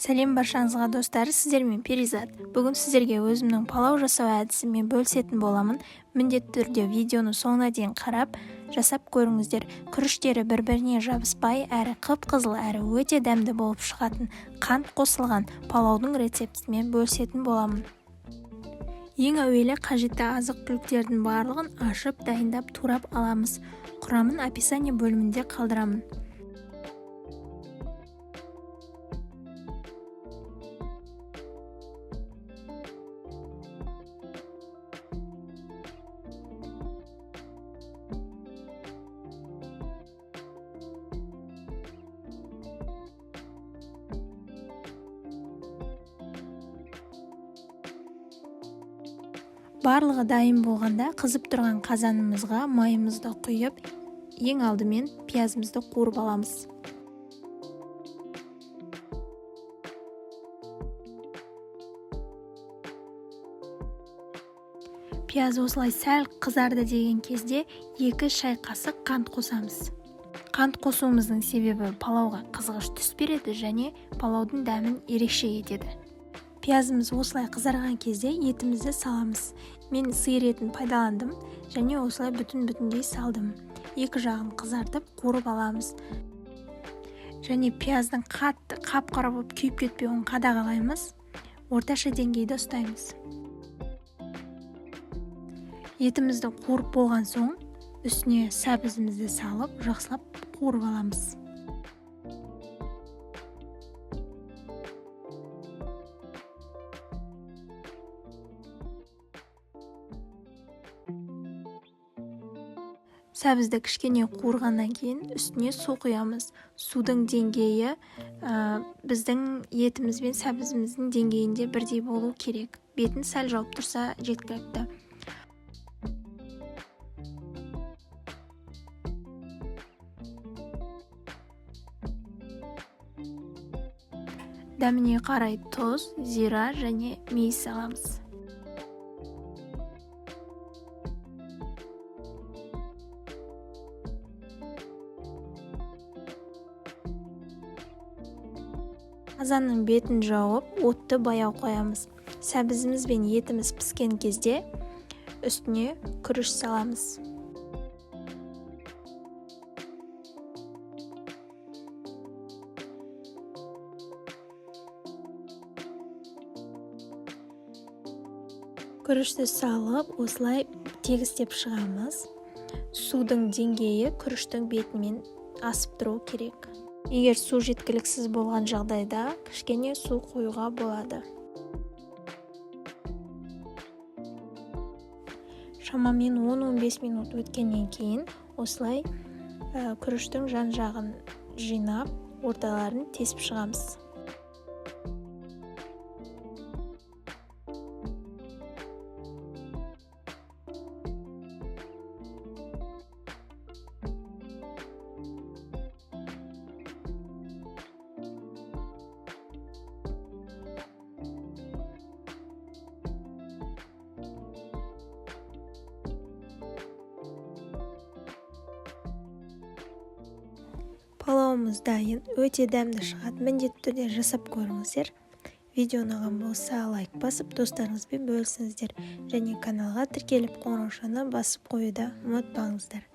Сәлем баршаңызға, достар! Сіздермен Перизат. Бүгін сіздерге өзімнің палау жасау әдісімен бөлісетін боламын. Міндетті түрде видеоны соңына дейін қарап, жасап көріңіздер. Күріштері бір-біріне жабыспай, әрі қып-қызыл, әрі өте дәмді болып шығатын қант қосылған палаудың рецептімен бөлісетін боламын. Ең әуелі қажетті азық-түліктердің барлығын ашып, дайындап, турап аламыз. Құрамын описание бөлімінде қалдырамын. Барлығы дайын болғанда, қызып тұрған қазанымызға майымызды құйып, ең алдымен пиязымызды қуырып аламыз. Пияз осылай сәл қызарды деген кезде 2 шай қасық қант қосамыз. Қант қосуымыздың себебі палауға қызғыш түс береді және палаудың дәмін ерекше етеді. Пиязымыз осылай қызарған кезде етімізді саламыз. Мен сиыр етін пайдаландым және осылай бүтін-бүтіндей салдым. Екі жағын қызартып, қуырып аламыз. Және пияздың қатты қап-қара болып күйіп кетпеуін қадағалаймыз. Орташа деңгейде ұстаймыз. Етімізді қуырып болған соң, үстіне сәбізімізді салып, жақсылап қуырып аламыз. Сәбізді кішкене қуырғаннан кейін үстіне су құямыз. Судың деңгейі біздің етіміз бен сәбізіміздің деңгейінде бірдей болу керек. Бетін сәл жауып тұрса жеткілікті. Дәміне қарай тұз, зира және мейіз саламыз. Қазанның бетін жауып, отты баяу қоямыз. Сәбізіміз бен етіміз піскен кезде үстіне күріш саламыз. Күрішті салып, осылай тегістеп шығамыз. Судың деңгейі күріштің бетімен асып тұру керек. Егер су жеткіліксіз болған жағдайда, кішкене су құюға болады. Шамамен 10-15 минут өткеннен кейін осылай күріштің жан-жағын жинап, орталарын тесіп шығамыз. Палауымыз дайын, өте дәмді шығады, міндетті түрде жасап көріңіздер. Видео ұнаған болса лайк басып, достарыңызбен бөлісіңіздер және каналға тіркеліп қоңыраушаны басып қоюды ұмытпаңыздар.